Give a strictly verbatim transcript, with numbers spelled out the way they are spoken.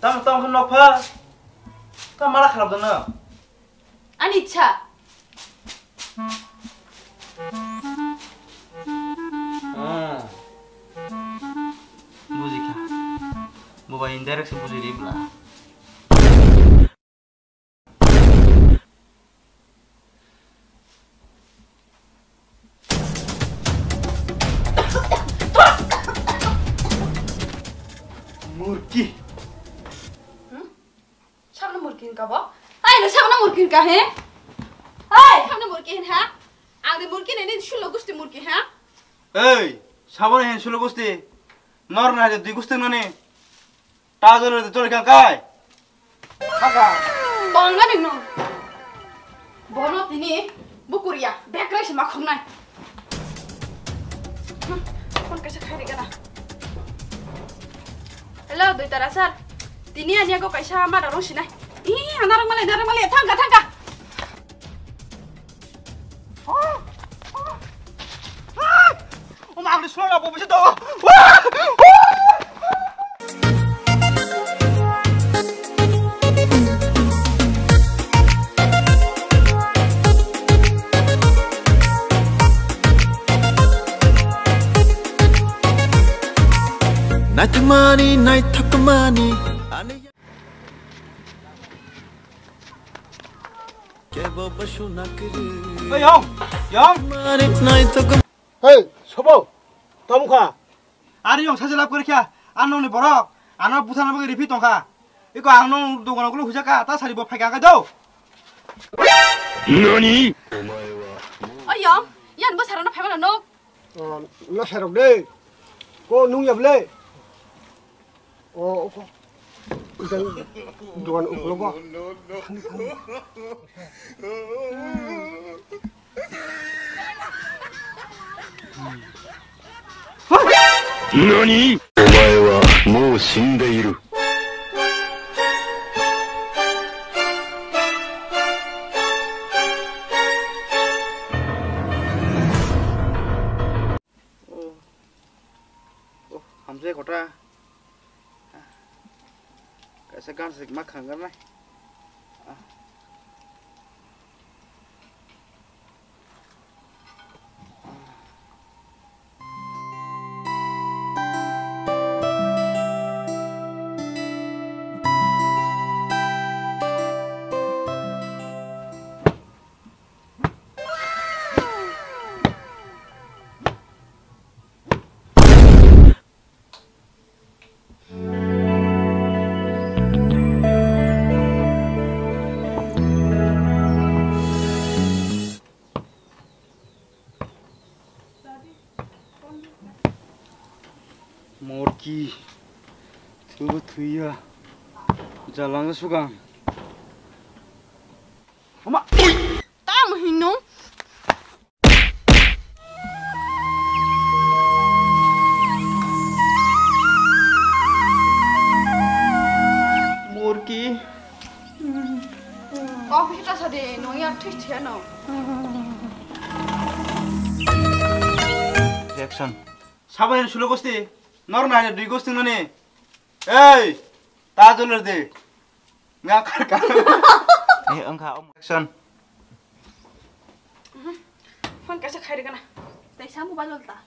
Tamo tamo khe nokpha. Ta mala kharap dano. Ani ichha. Ah. Bujikha. Bobai indirect se bujiri bla. Murki. Hmm? Sabna murki hinka bo? Ai, no sabna murki hinka he? Ai, sabna murki hin ha? Ang de murki ne, ni sulo gusti murki ha? Ei, sabona hin sulo gusti. Nor na de dui gusti nani. Ta jole de jole kan kai. Kaka. Bangani no. Bono tini bukuriya, bekrai se makhumnai. Hmm, phone kaisa khairi gana. Hello, Dui Tara sir. Tini ani ago kaisa mada rong sinai. Ih, anarang malai, anarang malai, thangka, thangka. Oma, ang solo bo bisa to. Naithokmani, naithokmani, ani. Hey, Yong! Yong! Hey, sobo! Tamo kha? Ari Yong, saje lab kori kha. Ano ni borok, ano buthana bagwi ripi tongkha. Iko ang no dogan ulo hujaka, ta sari bo phaika kai do. Nani? O Yong, yan bo sarano phaimano nok. Oh, no serok de. Ko nung ya ble. Oh, ko. Ikan dogan ulo ko. Nani? Omae wa mou shindeiru. Oh, oh, hamjai kota. Kaisa gan sik ma khangar nai. Morki, thwibo thwiya, jalanga sugang. Ama. Tam hino. Morki. Kok hita sadi nung ya thwi thia no. Reaction. Sabai sulo gosti. Nor na dui gosti nani. Ei, ta joler de. Nga kar ka. Eh, wngkha, om. Action. Phone kaisa khairi gana. Tei sa mobile ta.